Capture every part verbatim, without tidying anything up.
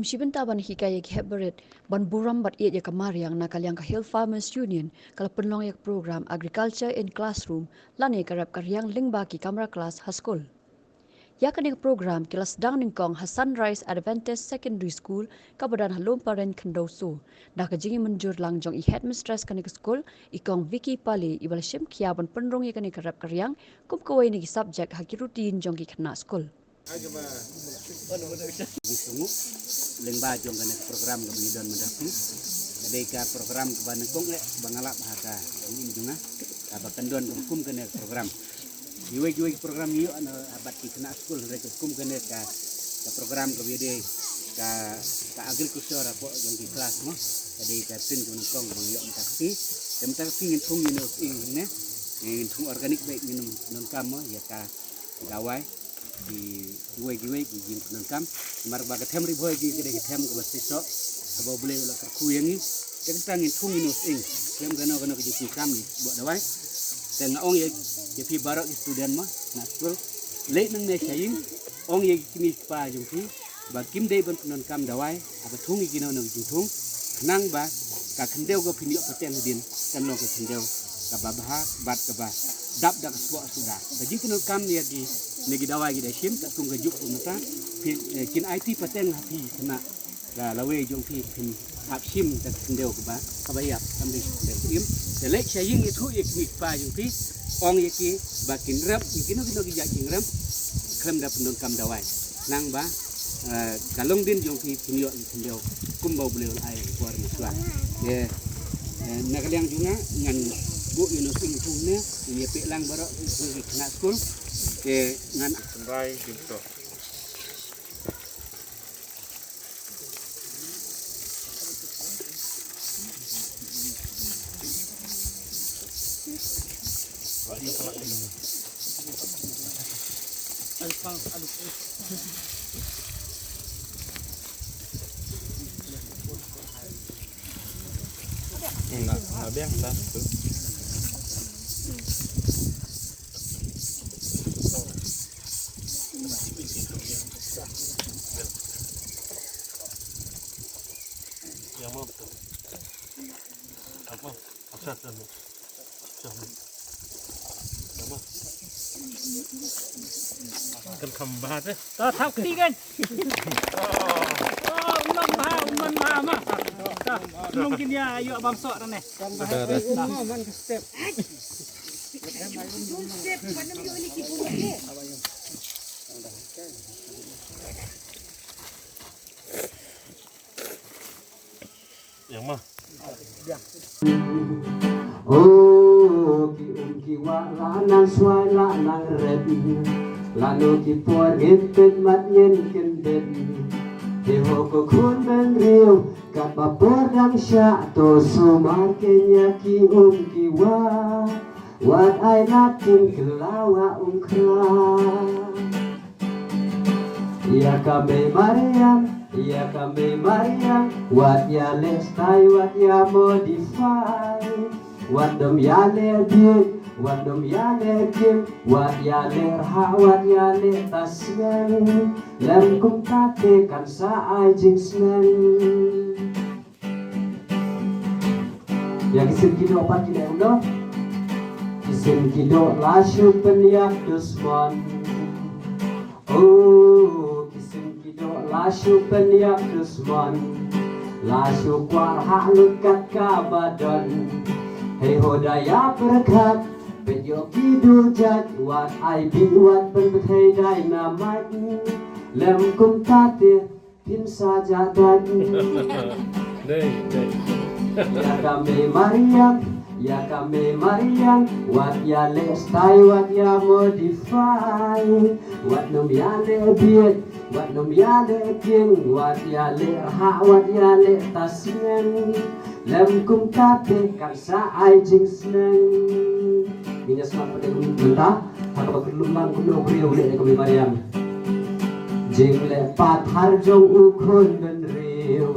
Shi bynta ban hikai ïa ki hep barit ban burom bad ïeit ïa ka mariang, na ka liang ka Hill Farmers Union ka la pynlong ïa ka program Agriculture in Classroom lane ka rep ka riang lyngba ki kamra klas ha skul. Ïa kane ka program ki la sdang nyngkong ha Sunrise Adventist Secondary School kaba don ha Lumparein, Khyndaw So, da ka jingïamynjur lang jong i headmistress kane ka skul, i Kong Vicky Pale, iba la shim khia ban pynrung ïa kane ka rep ka riang kum kawei na ki subject ha ki routine jong ki khynnah skul. Ngi sngewbha lyngba jong kane ka program kaba ngi don mynta phi. Ka dei ka program kaba nyngkong eh ba nga lap ha ka jingim jong nga, kaba kan don kum kane ka program. Kiwei kiwei ki program ngi ïoh na ha bad ki khynnah skul, hynrei ka kum kane ka, ka program kaba ïadei ka, ka agriculture hapoh jong ki klas mo. Ka dei ka sien kaba nyngkong ba ngi ïoh mynta phi. Te mynta phi ngin thung ïa no ing ne. Ngin thung organic bad ngin donkam mo ïa ka dawai. Ki kiwei kiwei ki jingpyndonkam. Namar ba ka them Ri Bhoi ki ka dei ka them kaba shisha, kaba U Blei u la kyrkhu ïa ngi. Te kata ngin thung ïa no ing khlem kano kano ka jingpynkam ïa ki sboh dawai. Te nga ong ïa, ïa phi baroh ki student mo na skul, leit nangne sha ïing, ong ïa ki kmie ki kpa jong phi ba kim dei ban pyndonkam dawai haba thung ïa kino kino ki jingthung, khnang ba ka khyndew ka phin ïoh pateng hadien kan long ka khyndew kaba bha bad kaba dap da ka sboh suda. Ka jingpyndonkam ïa kine ki dawai ki da shim katkum ka juk kumta, phi, eh, kin aiti pateng ha phi khynnah, ka lawei jong phi phin hap shim da ka khyndew kaba, kaba ïap, kam dei khyndew im. Te leit sha ïing ïathuh ïa ki kmie ki kpa jong phi, ong ïa ki ba kin rep ïa kino kino ki jait jingrep khlem da pyndonkam dawai, khnang ba, eh, ka longdien jong phi phin ïoh ïa ka khyndew kumba U Blei u la ai por mynshuwa. Te, eh, na ka liang jong nga ngan buh ïa no ing thung ne, ïa phi lang baroh ïa ki khynnah skul. Te ngan Kan kham bha te. Ta thap kti kan. Oh, nong bha, man bha ma. Ta nong kin ïa ïoh bam sok ne. Yang ma. Oh, ki um ki wah la nang swai la nang rep. Lano ki por ngin pynmat ngin kyndit. Te ho ko khun bynriew, katba por dang shah to sumar kynja ki um ki wah. Wat ai lad kin kylla wa um khla. Ïa ka mei mariang, ïa ka mei mariang, wat ïaleh style, wat ïa modify. Wat nym ïaleh bieit, wat nym ïaleh king, wat ïaleh rhah, wat ïaleh tasneng. Lem kumta te kan sa ai jingsneng. Ïa ki sien ki doh pat ki dei u noh. Ki sien ki doh la shu pynïap dusmon. Oh, ki sien ki doh la shu pynïap dusmon. La shu kwah rhah lut kat kaba don. Hei ho da ïa pyrkhat. Peit ïoh ki dujait wat ai bieit wat pynbthei dynamite. Lem kumta te phin sa jah dait. Dei, dei. Ïa ka mei mariang, ïa ka mei mariang, wat ïaleh style, wat ïa modify. Wat nym ïaleh bieit, wat nym ïaleh king, wat ïaleh rhah, wat ïaleh tasneng. Lem kumta te kan sa ai jingsneng. Ngin ïa sngap pat mynta ha kaba kyrlum lang kumno u briew u leh ïa ka mei mariang. Jingleh pathar jong u khun bynriew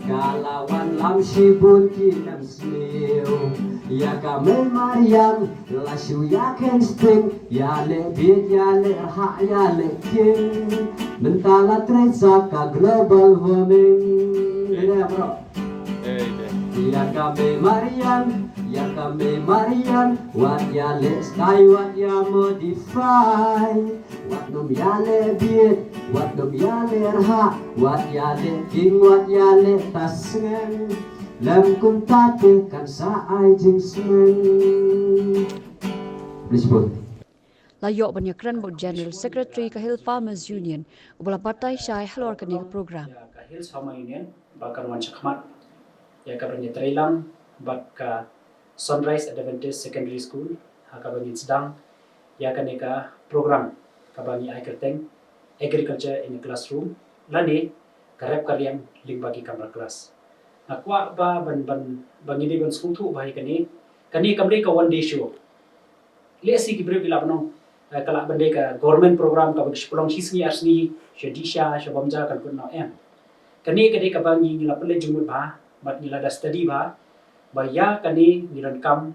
ka la wanlam shibun ki nemsniew. Ïa ka mei mariang la shu ïa ken sting, ïaleh bieit, ïaleh rhah, ïaleh king. Mynta la trei sa ka global warming. Ïa ka me Marian, ïa ka me Marian, wat ïa leh stai, wat ïa modify. Wat nym ïa leh bieit, wat nym ïa leh rhah, wat ïa leh king, wat ïa leh tasngen. Lem kumta te kan sa ai jingsneng. Please put. La ïoh ban ïakren bad u General Secretary ka Hill Farmers Union, uba la batai shai halor kane ka program. Ka Hill Farmers Union ba kan wan shakhmat ïa ka ban ïatreilang bad ka Sunrise Adventist Secondary School ha ka ban ïa sdang ïa kane ka program kaba ngi ai kyrteng Agriculture in a Classroom lane ka rep ka riang lyngba ki kamra klas. Nga kwah ba ban ban ba ngi dei ban sngewthuh ba ïa kane, kane kam dei ka one day show. Lehse ki briew ki lah ban ong, eh, ka lah ban dei ka government program kaba ki shu pynlong shi sngi ar sngi, sha dih sha, sha bam ja, kan kut noh, em. Kane ka dei kaba ngi, ngi la pynleit jingmut bha bad ngi la da study bha ba ïa kane ngi donkam,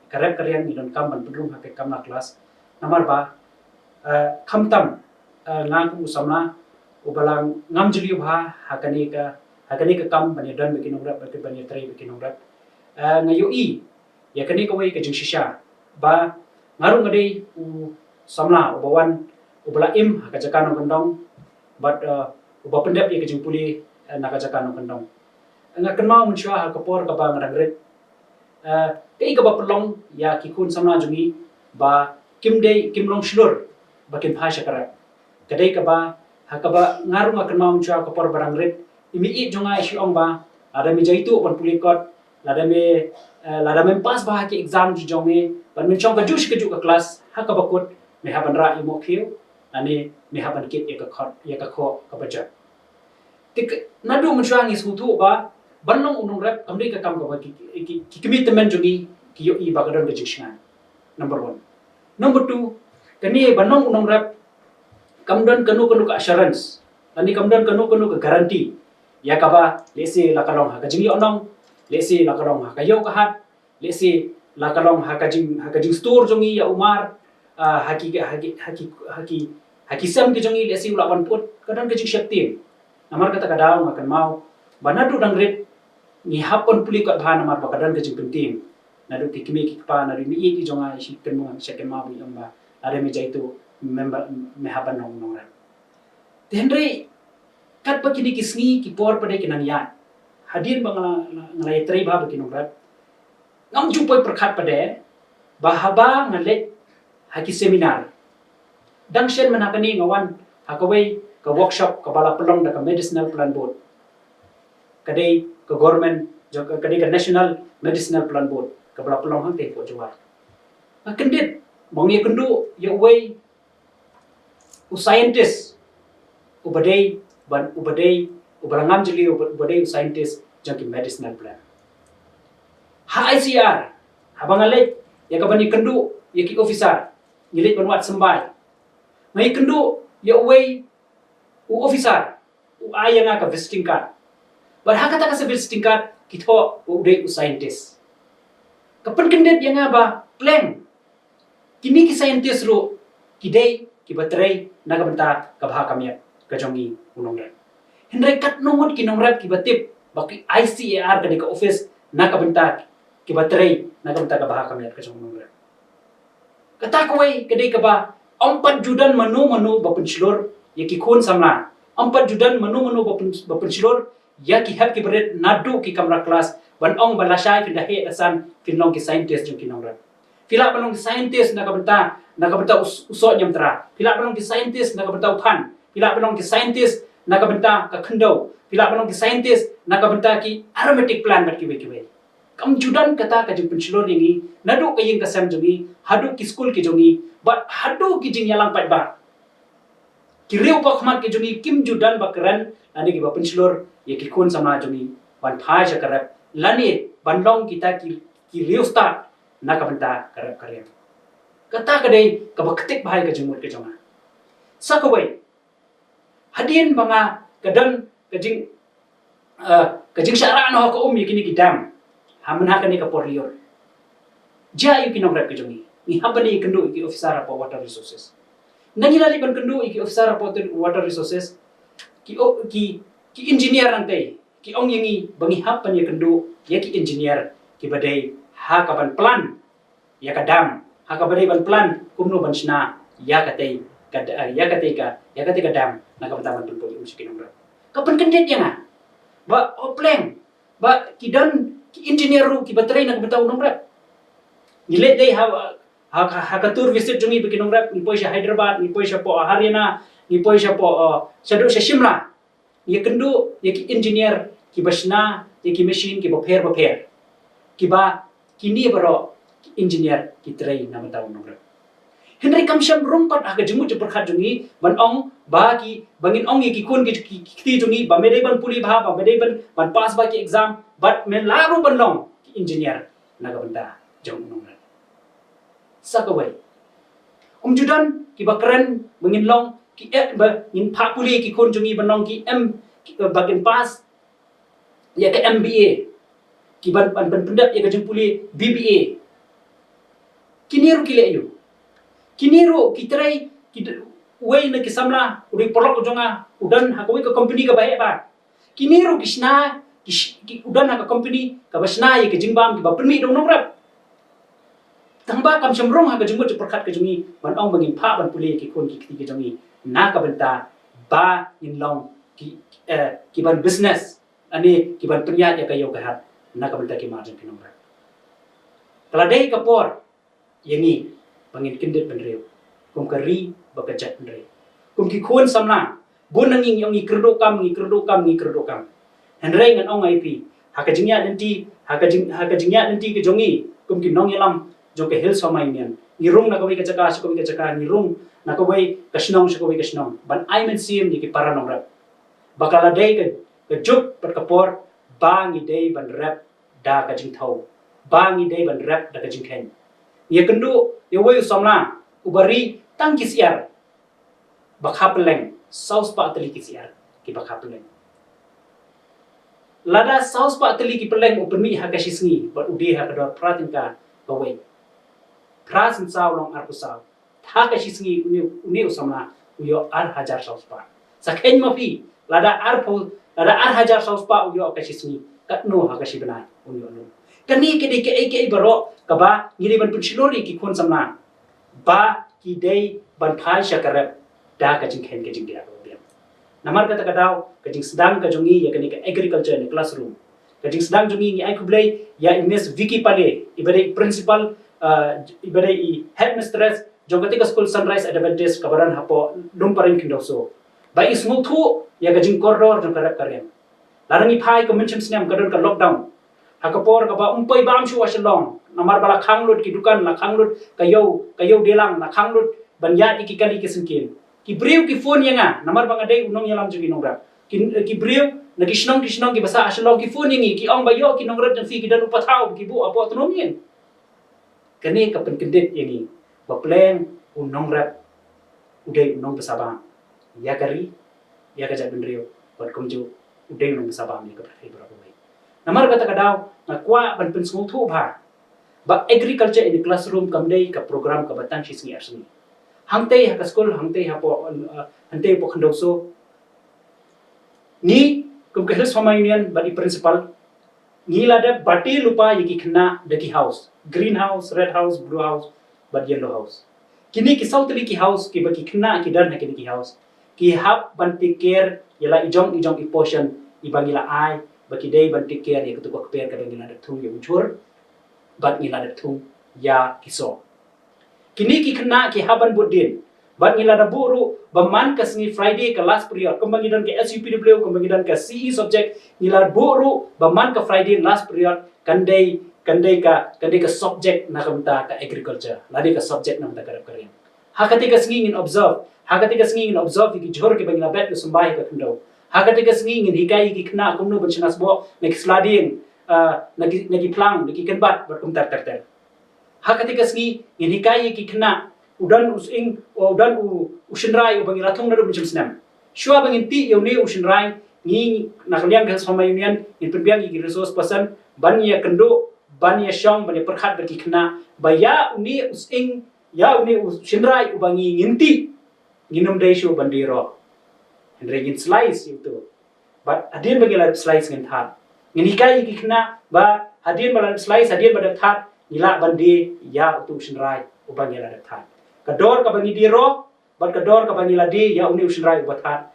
ka rep ka riang ngi donkam ban pynrung ha ka kamra klas. Namar ba, eh, khamtam, eh, nga kum u samla uba la ngam jylliew bha ha kane ka, ha kane ka kam ban ïadon bad ki nongrep bad ban ïatrei bad ki nongrep. Eh, nga ïohi ïa kane kawei ka jingshisha ba nga ruh nga dei u samla uba wan, uba la im ha ka jaka nongkyndong bad, eh, uba pyndep ïa ka jingpule, eh, na ka jaka nongkyndong. Nga kynmaw mynshuwa ha ka por kaba nga dang rit, eh, kaei kaba pynlong ïa ki khun samla jong ngi ba kim dei, kim long shlur ba kin phai sha ka rep. Ka dei kaba, ha kaba nga ruh nga kynmaw mynshuwa ha ka por ba dang rit, i mei-ïeit jong nga i shu ong ba lada me jaituh ban pule kot, lada me, eh, lada mem pass bha ha ki exam jong me, ban men shong kajuh shi kajuh ka klas ha kaba kut, me hap ban rah ïa u mohkhiew lane me hap ban kit ïa ka khot, ïa ka khoh kaba jot. Te naduh mynshuwa ngi sngewthuh ba ban long u nongrep kam dei ka kam kaba ki, ki, ki kmie tymmen jong ngi ki ïohi ba ka don ka jingshngaiñ. Number one. Number two, kane ban long u nongrep kam don kano kano ka assurance lane kam don kano kano ka guarantee ïa kaba lehse la ka long ha ka jingïohnong, lehse la ka long ha ka ïew ka hat, lehse la ka long ha ka jing, ha ka jingstor jong ngi ïa u mar, ah, ha ki, ha ki, ha ki, ha ki, ha ki sem ki jong ngi, lehse u lah ban put, ka don ka jingsheptieng. Namar kata ka daw nga kynmaw ba naduh dang rit ngi hap ban pule kot bha namar ba ka don ka jingpyntiem. Naduh ki kmie ki kpa, naduh i mei-ïeit i jong nga i shu kynmaw, shu kynmaw ba i ong ba lada me jaituh me hap ban long nongrep. Te hynrei katba kine ki sngi ki por pat de ki nang ïaid, hadien ba nga, nga, nga la ïatrei bha bad ki nongrep, ngam ju poi pyrkhat pat de ba haba nga leit ha ki seminar, dang shen mynta kane nga wan ha kawei ka workshop kaba la pynlong da ka Medicinal Plant Board. Ka dei ka government, ka dei ka National Medicinal Plant Board kaba la pynlong hangtei hapoh Jowai. Nga kyndit ba nga ïakynduh ïa uwei u scientist uba dei, ban, uba dei, uba la ngam jylliew, uba, uba dei u scientist jong ki medicinal plant. Ha I C A R, haba nga leit ïa ka ban ïakynduh ïa ki officer, ngi leit ban wad symbai, nga ïakynduh ïa uwei u officer u ai ïa nga ka visiting card. Bad ha kata ka visiting card ki thoh ba u dei u scientist. Ka pynkyndit ïa nga ba pleng kine ki scientist ruh ki dei kiba trei na ka bynta ka bha ka miat ka jong ngi u nongrep. Hynrei katno ngut ki nongrep kiba tip ba ki I C A R ka dei ka office na ka bynta, kiba trei na ka bynta ka bha ka miat ka jong u nongrep. Kata kawei ka dei kaba ym pat ju don mano mano ba pynshlur ïa ki khun samla. Ym pat ju don mano mano ba pyn, ba pynshlur ïa ki hep ki barit naduh ki kamra klas ban ong ba lashai phin da heh da san phin long ki scientist jong ki nongrep. Phi lah ban long ki scientist na ka bynta, na ka bynta u, u soh niamtra. Phi lah ban long ki scientist na ka bynta u phan. Phi lah ban long ki scientist na ka bynta ka khyndew. Phi lah ban long ki scientist na ka bynta ki aromatic plant bad kiwei kiwei. Kam ju don kata ka jingpynshlur ïa ngi naduh ka ïing ka sem jong ngi haduh ki skul ki jong ngi bad haduh ki jingïalang paidbah. Ki riewpaw khmat ki jong ngi kim ju don ba kren lane kiba pynshlur ïa ki khun samla jong ngi ban phai sha ka rep lane ban long kita ki, ki riewstad na ka bynta ka rep ka riang. Kata ka dei kaba ktik bha ïa ka jingmut ka jong nga. Sa kawei, hadien ba nga, ka don ka jing, eh, ka jingshah rah noh ha ka um ïa kine ki dam ha mynha kane ka por lyiur. Jia ïa ki nongrep ki jong ngi, ngi hap ban ïakynduh ïa ki officer hapoh Water Resources. Na ngi la leit ban kynduh ïa ki officer hapoh Water Resources, ki o- ki ki engineer nangtei ki ong ïa ngi ba ngi hap ban ïa kynduh ïa ki engineer kiba dei ha ka ban plan ïa ka dam, ha kaba dei ban plan kumno ban shna ïa katei ka da- ïa katei ka ïa katei ka dam na ka bynta ban pynpoi um sha ki nongrep. Ka pynkyndit ïa nga ba, oh pleng, ba ki don ki engineer ruh kiba trei na ka bynta u nongrep. Ngi leit dei ha ha, ha ka tour visit jong ngi ba ki nongrep, ngi poi sha Hyderabad, ngi poi sha poh Haryana, ngi poi sha poh, uh, shaduh sha Shimla. Ngi kynduh ïa ki engineer kiba shna ïa ki machine kiba pher ba pher, kiba kine baroh ki engineer ki trei na bynta u nongrep. Hynrei kam shym rung pat ha ka jingmut jingpyrkhat jong ngi ban ong ba ki, ba ngin ong ïa ki khun ki, ki, ki kti jong ngi ba me dei ban pule bha, ba me dei ban, ban pass bha ki exam, bad me lah ruh ban long ki engineer na ka bynta jong u nongrep. Sa kawei, um ju don kiba kren ba ngin long ki, eh, ba ngin phah pule ki khun jong ngi ban long ki M, ki, eh, ba kin pass ïa ka M B A, ki ban, ban, ban pyndep ïa ka jingpule B B A. Kine ruh ki leh aiu? Kine ruh ki trei, ki d- uwei na ki samla, u dei paralok jong nga, u don ha kawei ka company kaba heh bha. Kine ruh ki shna, ki sh- ki u don ha ka company kaba shna ïa ka jingbam kiba pynmih da u nongrep. Tangba kam shym rung ha ka jingmut jingpyrkhat ka jong ngi ban ong ba ngin phah ban pule ïa ki khun ki kti ki jong ngi na ka bynta ba ngin long ki, eh, ki ban business, lane ki ban pynïaid ïa ka ïew ka hat na ka bynta ki mar jong ki nongrep. Ka la dei ka por ïa ngi ba ngin kyndit bynriew kum ka ri bad ka jaitbynriew. Kum ki khun samla, bun na ngi ngi ong ngi kyrduh kam, ngi kyrduh kam, ngi kyrduh kam. Hynrei ngan ong ïa phi, ha ka jingïaid lynti, ha ka jing, ha ka jingïaid lynti ka jong ngi kum ki nongïalam jong ka Hills Farmer Union, ngi rung na kawei ka jaka sha kawei ka jaka, ngi rung na kawei ka shnong sha kawei ka shnong ban ai mynsiem ïa ki para nongrep. Ba ka la dei ka, ka juk bad ka por ba ngi dei ban rep da ka jingthew, ba ngi dei ban rep da ka jingkheiñ. Ïa kynduh ïa uwei u samla uba ri tang ki syiar ba kha pylleng, saw spah tylli ki syiar kiba kha pylleng. Lada saw spah tylli ki pylleng u pynmih ha ka shi sngi bad u die ha ka dor phra tyngka kawei, phra sien saw long arphew saw. Ha ka shi sngi une, une u samla u ïoh ar hajar saw spah. Sa kheiñ ma phi, lada arphew, lada ar hajar saw spah u ïoh ha ka shi sngi, katno ha ka shi bnai un ïoh lum? Kane ka dei kaei kaei baroh kaba ngi dei ban pynshlur ïa ki khun samla ba ki dei ban phai sha ka rep da ka jingkheiñ ka jingkit kaba biang. Namar kata ka daw ka jingsdang ka jong ngi ïa kane ka agriculture in the classroom, ka jingsdang jong ngi, ngi ai khublei ïa i Miss Vicky Pale, iba dei principal, uh, iba dei i headmistress jong kata ka skul Sunrise Adventist kaba don hapoh Lumparing Khyndaw So, ba i sngewthuh ïa ka jingkordor jong ka rep ka riang. Lada ngi phai ka mynshem snem ka don ka lockdown, ha ka por kaba ym poi bam shuh ha Shillong, namar ba la khang lut ki dukan, la khang lut ka ïew, ka ïew deilang, la khang lut ban ïaid ïa ki kali ki syngkien. Ki briew ki phone ïa nga, namar ba nga dei u nongïalam jong ki nongrep. Ki, ki briew na ki shnong ki shnong kiba sah ha Shillong ki phone ïa ngi, ki ong ba ïoh ki nongrep jong phi ki don u pathaw ba ki buh hapoh tnum ïing. Kane ka pynkyndit ïa ngi ba pleng u nongrep u dei u nongbsabam ïa ka ri, ïa ka jaitbynriew, bad kumjuh u dei u nongbsabam ïa ka pyrthei baroh kawei. Namar kata ka daw nga kwah ban pynsngewthuh bha ba agriculture in the classroom kam dei ka program kaba tang shi sngi ar sngi. Hangtei ha ka skul, hangtei hapoh, uh, hangtei hapoh Khyndaw So, ngi kum ka Hills Farmer Union bad i principal, ngi la dep bati lypa ïa ki khynnah da ki house, green house, red house, blue house bad yellow house. Kine ki saw tylli ki house kiba ki khynnah ki don ha kine ki house, ki hap ban take care ïa la i jong i jong i portion iba ngi la ai, ba ki dei ban take care ïa katu ka kper kaba ngi la dep thung ïa u jhur bad ngi la dep thung ïa ki soh. Kine ki khynnah ki hap ban bud dien. Bad ngi la da buh ruh ba man ka sngi Friday ka last period, kumba ngi don ka S U P W, kumba ngi don ka C E subject, ngi la buh ruh ba man ka Friday last period kan dei, kan dei ka, kan dei ka subject na ka bynta ka agriculture, lane ka subject na ka bynta ka rep ka riang. Ha kata ka sngi ngin observe, ha kata ka sngi ngin observe ïa ki jhur kiba ngi la bet ïa u symbai ha ka khyndew. Ha kata ka sngi ngin hikai ïa ki khynnah kumno ban shna sboh na ki sla dieng, ah, na ki, na ki phlang, na ki kynbat bad kumta ter ter. Ha kata ka sngi ngin hikai ïa ki khynnah, u don u sying, u don u, u shynrai uba ngi la thung naduh mynshem snem. Shuwa ba ngin tih ïa une u shynrai, ngi na ka liang ka Hills Farmer Union ngin pynbiang ïa ki resource person ban ïa kynduh, ban ïa shong, ban ïa pyrkhat bad ki khynnah ba ïa une u sying, ïa une u shynrai uba ngi ngin tih, Ngin ym dei shuh ban die roh. Hynrei ngin slice ïa uto. Bad hadien ba ngi la slice ngin thad. Ngin hikai ïa ki khynnah ba hadien ba la slice, hadien ba dep thad, ngi lah ban die ïa uto u shynrai uba ngi la dep thad. Ka dor kaba ngi die roh bad ka dor kaba ngi la die ïa une u shynrai uba thad,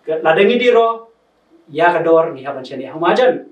lada ngi die roh, ïa ka dor ngi hap ban shaniah ha u mahajan.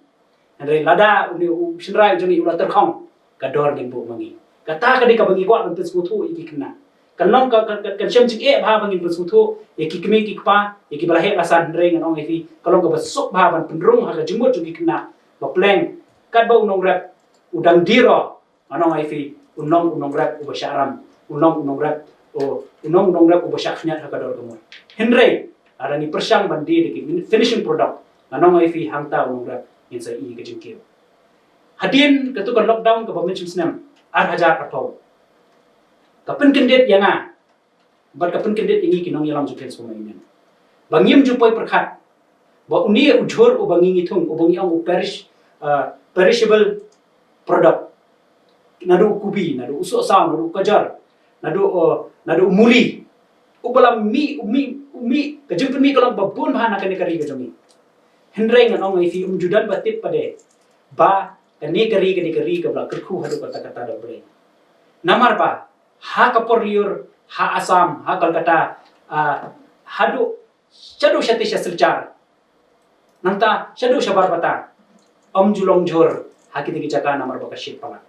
Hynrei lada une u shynrai u jong ngi u la tyrkhong, ka dor ngin buh ma ngi. Kata ka dei kaba ngi kwah ban pynsngewthuh ïa ki khynnah. Kan long ka, ka, ka, kan shem jingeh bha ba ngin pynsngewthuh ïa ki kmie ki kpa, ïa kiba la heh la san, hynrei ngan ong ïa phi, ka long kaba suk bha ban pynrung ha ka jingmut jong ki khynnah ba pleng katba u nongrep u dang die roh, ngan ong ïa phi, un long u nongrep uba shah ram, un long u nongrep, u, un long u nongrep uba shah khñiat ha ka dor ka mut. Hynrei lada ngi pyrshang ban die da ki finishing product, ngan ong ïa phi, hangta u nongrep ngin sa ïohi ka jingkiew. Hadien kato ka lockdown kaba mynshym snem, ar hajar arphew, ka pynkyndit ïa nga bad ka pynkyndit ïa ngi ki nongïalam jong Khasi Union ba ngim ju poi pyrkhat ba une u jhur uba ngi, ngi thung, uba ngi ong u perish, uh, perishable product, naduh u kubi, naduh u sohsaw, naduh u kajor, naduh, uh, naduh u muli, uba la mih, u mih, u mih, ka jingpynmih ka long ba bun bha na kane ka ri ka jong ngi. Hynrei ngan ong ïa phi, um ju don ba tip pat de ba kane ka ri, kane ka ri kaba la kyrkhu haduh katta katta da U Blei. Namar ba ha ka por lyiur, ha Assam, ha Kolkata, ah, haduh shaduh shatei sha Silchar, nangta shaduh sha Barpeta, ym ju long jhur ha kito ki jaka namar ba ka shit palat.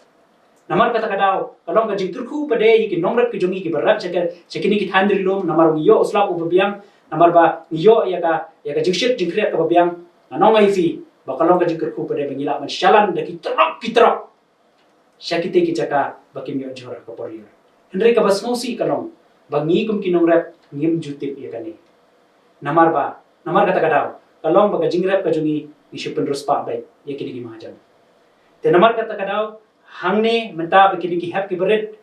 Namar kata ka daw ka long ka jingkyrkhu pat de ïa ki nongrep ki jong ngi kiba rep sha ka, sha kine ki thaiñ ri lum, namar ngi ïoh u slap uba biang, namar ba ngi ïoh ïa ka, ïa ka jingshit jingkhriat kaba biang. Ngan ong ïa phi ba ka long ka jingkyrkhu pat de ba ngi lah ban shalan da ki trok ki trok sha kito ki jaka ba kim ïoh jhur ha ka por lyiur. Hynrei kaba sngewsih ka long ba ngi kum ki nongrep ngim ju tip ïa kane. Namar ba, namar kata ka daw ka long ba ka jingrep ka jong ngi, ngi shu pynriewspah beit ïa kine ki mahajan. Te namar kata ka daw, hangne mynta ba kine ki hep kiba rit,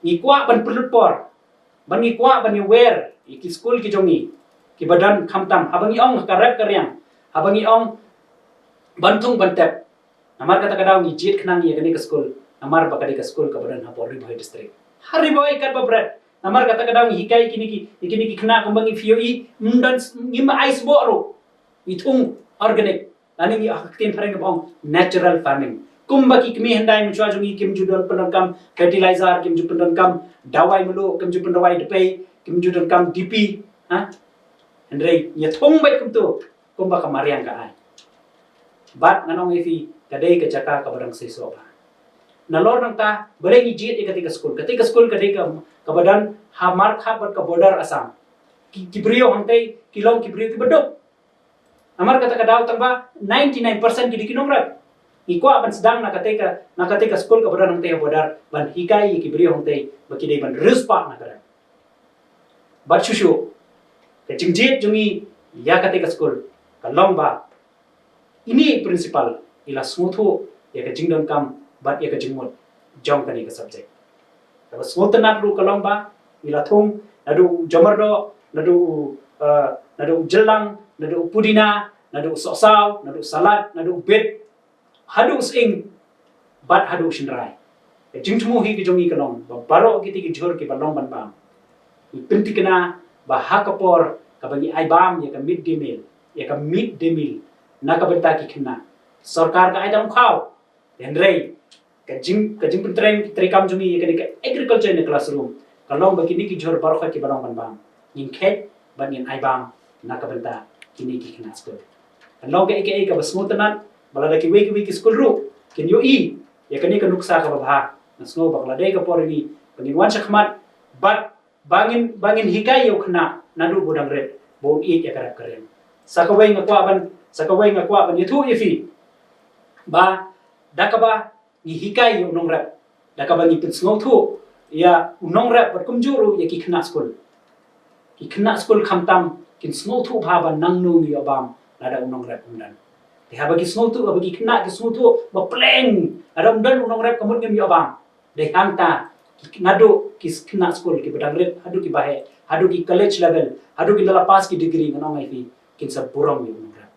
ngi kwah ban pynlut por, ba ngi kwah ban ïawer ïa ki skul ki jong ngi kiba don khamtam, haba ngi ong ha ka rep ka riang, haba ngi ong ban thung ban tep. Namar kata ka daw ngi jied khnang ïa kane ka skul, namar ba ka dei ka skul kaba don hapoh Ri Bhoi District. Ha Ri Bhoi katba bret. Namar kata ka daw ngi hikai kine ki, kine ki khynnah kumba ngi phi ïohi, ym don, ngim ai sboh ruh. Ngi thung organic. Lane ngi, ha ka ktien phareng ba ong natural farming. Kumba ki kmie hyndai mynshuwa jong ngi kim ju don pyndonkam fertilizer, kim ju pyndonkam dawai mluh, kim ju pyndawai dpei, kim ju donkam D P. Ha? Hynrei ngi thung beit kumto, kumba ka mariang ka ai. Bad ngan ong ïa phi, ka dei ka jaka kaba dang seisoh bha. Nalor nangta, balei ngi jied ïa katei ka skul? Katei ka skul ka dei ka, kaba don ha markhap bad ka border Assam. Ki, ki briew hangtei ki long ki briew kiba duk. Namar kata ka daw tang ba ninety nine percent ki dei ki nongrep. Ngi kwah ban sdang na katei ka, na katei ka skul kaba don hangtei ha border ban hikai ïa ki briew hangtei ba ki dei ban riewspah na ka rep. Bad shuh shuh, ka jingjied jong ngi ïa katei ka skul ka long ba ine i principal i la sngewthuh ïa ka jingdonkam bad ïa ka jingmut jong kane ka subject. Kaba sngewtynnat ruh ka long ba i la thung naduh u jamardoh, naduh u, eh, naduh u jyllang, naduh u pudina, naduh u sohsaw, naduh u salad, naduh u bit, haduh u sying bad haduh u shynrai. Ka jingthmu hi ka jong ngi ka long ba baroh kiti ki jhur kiba long ban bam, ngi pynthikna ba ha ka por kaba ngi ai bam ïa ka mid day meal, ïa ka mid day meal na ka bynta ki khynnah, sorkar ka ai tang u khaw. Hynrei ka jing, ka jingpyntrei, treikam jong ngi ïa kane ka agriculture in the classroom ka long ba kine ki jhur baroh kiba long ban bam ngin kheit bad ngin ai bam na ka bynta kine ki khynnah skul. Kan long kaei kaei kaba sngewtynnat ba lada kiwei kiwei ki skul ruh kin ïohi ïa kane ka nuksa kaba bha. Nga sngew ba ka la dei ka por ïa ngi ba ngin wan shakhmat bad ba ngin, ba ngin hikai ïa u khynnah naduh ba u dang rit ba un ïeit ïa ka rep ka riang. Sa kawei nga kwah ban, sa kawei nga kwah ban ïathuh ïa phi ba da kaba ngi hikai ïa u nongrep, da kaba ngi pynsngewthuh ïa u nongrep bad kumjuh ruh ïa ki khynnah skul. Ki khynnah skul khamtam kin sngewthuh bha ba nangno ngi ïoh bam lada u nongrep um don. Te haba ki sngewthuh, haba ki khynnah ki sngewthuh ba pleng lada um don u nongrep ka mut ngim ïoh bam. Dei hangta ki, naduh ki khynnah skul kiba dang rit haduh kiba heh, haduh ki college level, haduh ki la pass ki degree, ngan ong ïa phi, kin sa burom ïa u nongrep.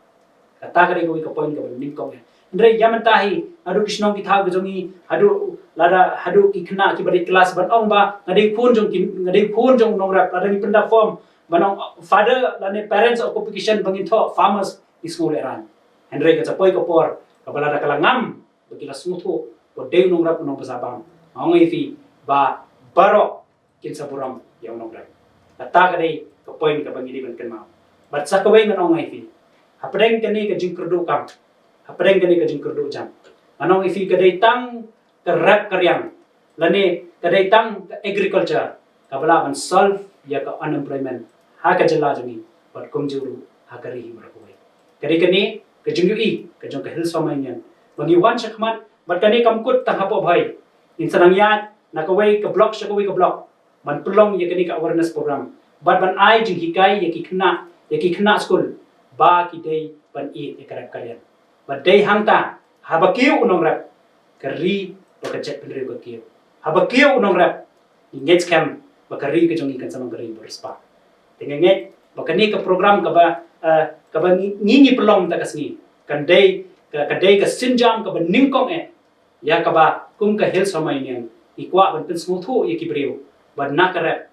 Kata ka dei kawei ka point kaba nyngkong eh. Hynrei ïa mynta hi naduh ki shnong ki thaw ki jong ngi, haduh Lada haduh ki khynnah kiba leit klas ban ong ba nga dei khun jong ki, nga dei khun jong u nongrep, lada ngi pynda form ban ong father lane parents of occupations, ba ngin thoh farmers, ngi sngewlehrain. Hynrei ka sa poi ka por kaba lada ka la ngam ba ki la sngewthuh ba dei u nongrep u nongbsabam, nga ong ïa phi ba baroh kin sa burom ïa u nongrep. Kata ka dei ka point kaba ngi dei ban kynmaw. Bad sa kawei ngan ong ïa phi, hapdeng kane ka jingkyrduh kam, hapdeng kane ka jingkyrduh jam, ngan ong ïa phi ka dei tang ka rep ka riang lane ka dei tang ka agriculture kaba lah ban solve ïa ka unemployment ha ka jylla jong ngi bad kumjuh ruh ha ka ri hi baroh kawei. Ka dei kane ka jingïohi ka jong ka Hills Farmers Union ba ngi wan shakhmat, bad kane kam kut tang hapoh Bhoi, ngin sa nang ïaid na kawei ka block sha kawei ka block ban pynlong ïa kane ka awareness program bad ban ai jinghikai ïa ki khynnah, ïa ki khynnah skul ba ki dei ban ïeit ïa ka rep ka riang. Bad dei hangta, haba kiew u nongrep, ka ri bad ka jaitbynriew ka kiew. Haba kiew u nongrep, ngi ngeit skhem ba ka ri ka jong ngi kan sa long ka ri ba riewspah. Te nga ngeit ba kane ka program kaba, eh, kaba ngi, ngi, ngi pynlong mynta ka sngi kan dei ka, ka dei ka sienjam kaba nyngkong eh ïa kaba kum ka Hills Farmers Union ngi kwah ban pynsngewthuh ïa ki briew ba na ka rep,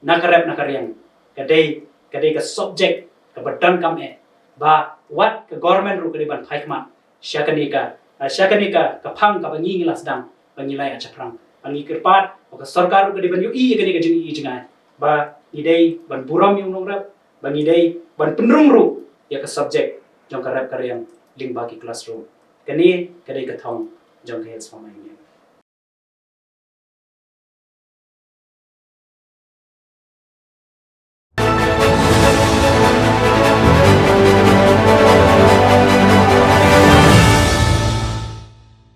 na ka rep na ka riang ka dei, ka dei ka subject kaba donkam eh, ba wat ka government ruh ka dei ban phai khmat sha kane ka, sha kane ka, ka phang kaba ngi, ngi la sdang ba ngi la ïaid shaphrang. Ba ngi kyrpad ba ka sorkar ruh ka dei ban ïohi ïa kane ka jingïohi jngai ba ngi dei ban burom ïa u nongrep, ba ngi dei ban pynrung ruh ïa ka subject jong ka rep ka riang lyngba ki classroom. Kane ka dei ka thong jong ka Hills Farmers Union.